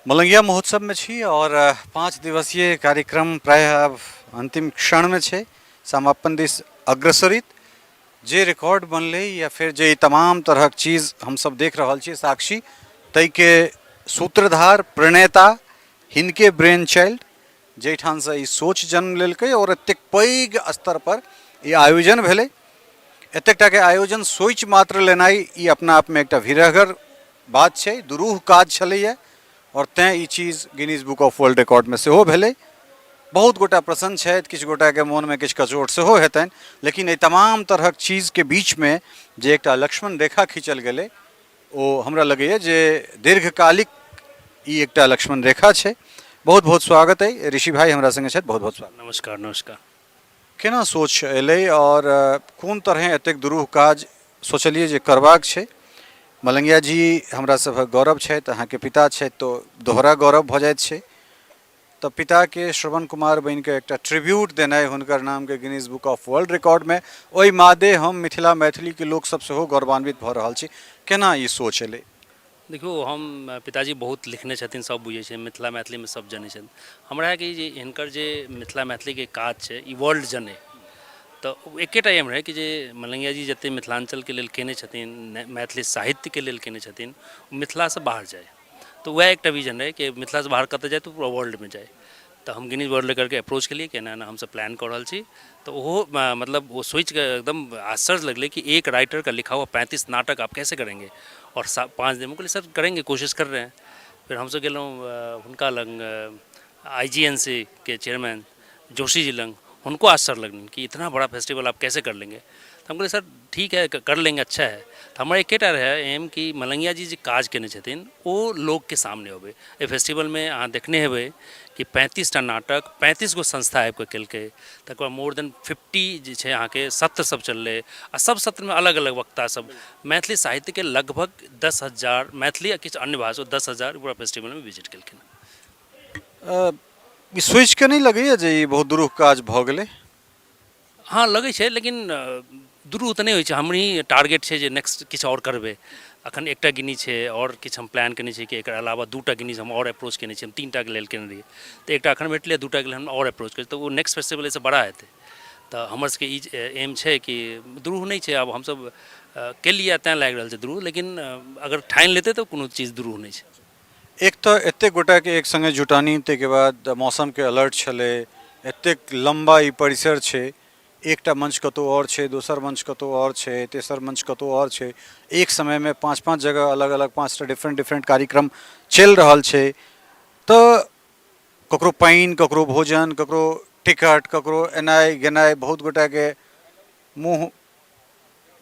मलंगिया महोत्सवमे छी आओर 5 दिवसीय कार्यक्रम प्रायः आब अन्तिम क्षणमे छै, समापन दिस अग्रसरित। जे रिकॉर्ड बनलै या फेर जे ई तमाम तरहक चीज हमसब देख रहल छी साक्षी, ताहिके सूत्रधार प्रणेता हिनके ब्रेन चाइल्ड, जाहिठामसँ ई सोच जन्म लेलकै आओर एतेक पैघ स्तरपर ई आयोजन भेलै। एतेक टाके आयोजन सोचि मात्र लेनाइ ई अपना आपमे एकटा भीरहगर बात छै, दुरूह काज छलैए आओर तैँ ई चीज गिनीज बुक ऑफ वर्ल्ड रिकॉर्डमे सेहो भेलै। बहुत गोटा प्रसन्न छथि, किछु गोटाके मोनमे किछु कचोट सेहो हेतनि, लेकिन एहि तमाम तरहक चीजके बीचमे जे एकटा लक्ष्मण रेखा खींचल गेलै ओ हमरा लगैए जे दीर्घकालिक ई एकटा लक्ष्मण रेखा छै। बहुत बहुत स्वागत अइ ऋषि भाई, हमरा संगे छथि, बहुत बहुत स्वागत। नमस्कार। नमस्कार। केना सोच एलै आओर कोन तरहे एतेक दुरूह काज सोचलियै जे करबाक छै? मलंगिया जी हमरा सभक गौरव छथि, अहाँके पिता छथि तऽ दोहरा गौरव भऽ जाइत छै। तऽ पिताके श्रवण कुमार बनिकऽ एकटा ट्रिब्यूट देनाइ हुनकर नामके गिनीज बुक ऑफ वर्ल्ड रिकॉर्डमे, ओहि मादे हम मिथिला मैथिलीके लोकसभ सेहो गौरवान्वित भऽ रहल छी। केना ई सोच एलै? देखियौ, हम पिताजी बहुत लिखने छथिन, सब बुझै छै, मिथिला मैथिलीमे सब जनै छथिन। हमरा कि जे हिनकर जे मिथिला मैथिलीके काज छै ई वर्ल्ड जनै, तऽ एकेटा एम रहै कि जे मलंगिया जी जतेक मिथिलाञ्चलके लेल केने छथिन, मैथिली साहित्यके लेल केने छथिन, ओ मिथिलासँ बाहर जाइ। तऽ वएह एकटा विजन रहै कि मिथिलासँ बाहर कतऽ जाइ, तऽ पूरा वर्ल्डमे जाइ। तऽ हम गिनीज वर्ल्ड रिकॉर्डके अप्रोच केलियै कि एना एना हमसब प्लान कऽ रहल छी। तऽ ओहो मतलब ओ सोचिके एकदम आश्चर्य लगलै कि एक राइटर का लिखा हुआ 35 नाटक आप कैसे करेंगे और 5 दिनमे? कहलियै सर करेंगे, कोशिश कर रहे हैं। फेर हमसब गेलहुँ हुनका लग, आई जी एन सी के चेयरमैन जोशी जी लग। हुनको आश्चर्य लगलनि कि इतना बड़ा फेस्टिवल आप कैसे कर लेंगे? तऽ हम कहलियै सर ठीक है, कर लेंगे, अच्छा है। तऽ हमर एकेटा रहै एम कि मलंगिया जी जे काज केने छथिन ओ लोकके सामने अबै। एहि फेस्टिवलमे अहाँ देखने हेबै कि 35टा नाटक 35 गो संस्था आबिकऽ केलकै। तकर बाद मोर देन 50 जे छै अहाँके सत्र सब चललै आ सब सत्रमे अलग अलग वक्ता सब मैथिली साहित्यके लगभग 10,000 मैथिली आ किछु अन्य भाषा 10,000 पूरा फेस्टिवलमे विजिट केलखिन। ई सोचिकऽ नहि लगैए जे ई बहुत दुरूह काज भऽ गेलै? हँ, लगै छै, लेकिन दुरूह तऽ नहि होइ छै। हमही टारगेट छै जे नेक्स्ट किछु आओर करबै। अखन एकटा गिनी छै, आओर किछु हम प्लान केने छी कि एकर अलावा 2टा गिनीज हम आओर अप्रोच केने छी। हम 3टाके लेल केने रहियै, तऽ एकटा अखन भेटलै, 2टाके लेल हम आओर अप्रोच करै, तऽ ओ नेक्स्ट फेस्टिवल एहिसँ बड़ा हेतै। तऽ हमर सबके ई एम छै कि दुरूह नहि छै। आब हमसब केलियै तैँ लागि रहल छै दुरूह, लेकिन अगर ठानि लेतै तऽ कोनो चीज दुरूह नहि छै। एक तऽ एतेक गोटाके एक सङ्गे जुटानी, ताहिके बाद मौसमके अलर्ट छलै, एतेक लम्बा ई परिसर छै, एकटा मंच कतहु आओर छै, दोसर मंच कतहु आओर छै, तेसर मंच कतहु आओर छै, एक समयमे 5-5 जगह अलग अलग 5टा डिफरेंट डिफरेंट कार्यक्रम चलि रहल छै। तऽ ककरो पानि, ककरो भोजन, ककरो टिकट, ककरो एनाइ गेनाइ, बहुत गोटाके मुँह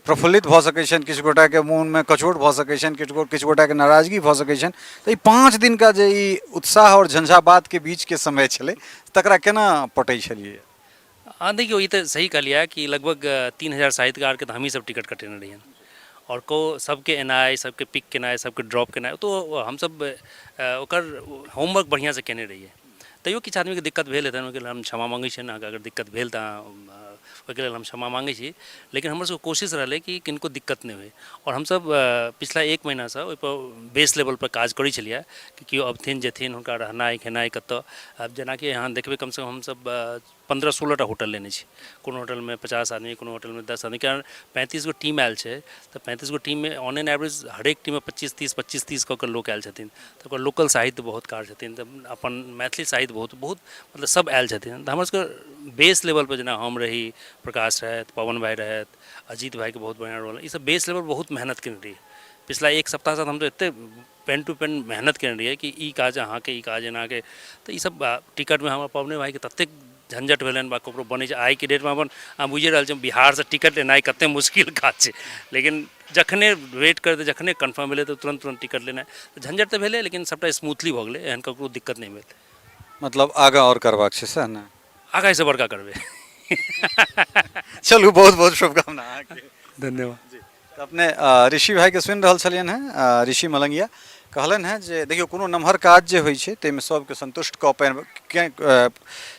प्रफुल्लित भऽ सकै छनि, किछु गोटाके मोनमे कचोट भऽ सकै छनि, किछु किछु गोटाके नाराजगी भऽ सकै छनि। तऽ ई 5 दिनका जे ई उत्साह आओर झंझावातके बीचके समय छलै, तकरा केना पटै छलियै? हँ, देखियौ, ई तऽ सही कहलियै कि लगभग 3000 साहित्यकारके तऽ हमहीँ सब टिकट कटेने रहियनि आओर को सबके एनाइ, सबके पिक केनाइ, सबके ड्रॉप केनाइ, तऽ हमसब ओकर होमवर्क बढ़िआँसँ केने रहियै। तैयो किछु आदमीके दिक्कत भेल हेतनि, ओहिके लेल हम क्षमा माँगै छियनि। अहाँके अगर दिक्कत भेल तऽ ओहिके लेल हम क्षमा माँगै छी, लेकिन हमर सबके कोशिश रहलै कि किनको दिक्कत नहि होइ। आओर हमसब पिछला एक महीनासँ ओहिपर बेस लेवलपर काज करै छलियै कि केओ अबथिन जेथिन, हुनका रहनाइ खेनाइ कतऽ। आब जेनाकि अहाँ देखबै, कमसँ कम हमसब 15-16टा होटल लेने छी। कोनो होटलमे 50 आदमी, कोनो होटलमे 10 आदमी, कारण 35 गो टीम आयल छै। तऽ 35 गो टीममे ऑन एन एवरेज हरेक टीममे 25 30 25 30 कऽ कऽ लोक आयल छथिन। तकर लोकल साहित्य बहुत कार छथिन, तऽ अपन मैथिली साहित्य बहुत बहुत मतलब सब आयल छथिन। तऽ हमर सबके बेस लेवलपर जेना हम रही, प्रकाश रहथि, पवन भाइ रहथि, अजीत भाइके बहुत बढ़िआँ रोल, ई सब बेस लेवल बहुत मेहनत केने रहियै। पिछला एक सप्ताहसँ हम तऽ एतेक पेन टू पेन मेहनत केने रहियै कि ई काज अहाँके, ई काज एनाके। तऽ ई सब टिकटमे हमर पवने भाइके ततेक झंझट भेलनि बा ककरो बनै छै। आइके डेटमे अपन अहाँ बुझि रहल छी, बिहारसँ टिकट लेनाइ कतेक मुश्किल काज छै, लेकिन जखने वेट करैत जखने कन्फर्म भेलै तऽ तुरन्त तुरन्त टिकट लेनाइ। तऽ झंझट तऽ भेलै, लेकिन सबटा स्मूथली भऽ गेलै, एहन ककरो दिक्कत नहि भेल। मतलब आगाँ आओर करबाक छै, सएह ने? आगाँ एहिसँ बड़का करबै। चलू, बहुत बहुत शुभकामना अहाँके। धन्यवाद। तऽ अपने ऋषि भाइके सुनि रहल छलियनि हेँ। ऋषि मलंगिया कहलनि हेँ जे देखियौ, कोनो नमहर काज जे होइ छै ताहिमे सभके सन्तुष्ट कऽ पाबि,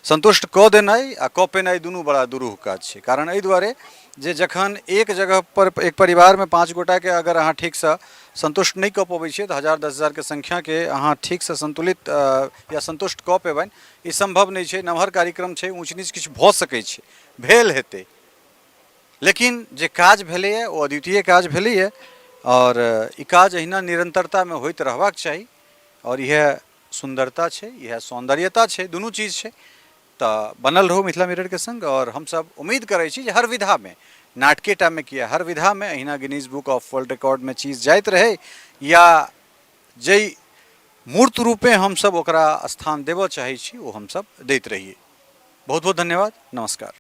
सन्तुष्ट कऽ देनाइ आ कऽ पेनाइ दुनू बड़ा दुरूह काज छै। कारण एहि दुआरे जे जखन एक जगहपर एक परिवारमे पाँच गोटाके अगर अहाँ ठीकसँ सन्तुष्ट नहि कऽ पबै छियै तऽ हजार 10,000के संख्याके अहाँ ठीकसँ सन्तुलित या सन्तुष्ट कऽ पेबनि ई सम्भव नहि छै। नमहर कार्यक्रम छै, ऊँच नीच किछु भऽ सकै छै, भेल हेतै, लेकिन जे काज भेलैए ओ अद्वितीय काज भेलैए आओर ई काज अहिना निरन्तरतामे होइत रहबाक चाही आओर इएह सुन्दरता छै, इएह सौन्दर्यता छै, दुनू चीज छै। तऽ बनल रहू मिथिला मिररके सङ्ग आओर हमसभ उम्मीद करै छी जे हर विधामे, नाटकेटामे किए, हर विधामे अहिना गिनीज बुक ऑफ वर्ल्ड रिकॉर्डमे चीज जाइत रहै या जाहि मूर्त रूपे हमसभ ओकरा स्थान देबऽ चाहै छी ओ हमसभ दैत रहियै। बहुत बहुत धन्यवाद, नमस्कार।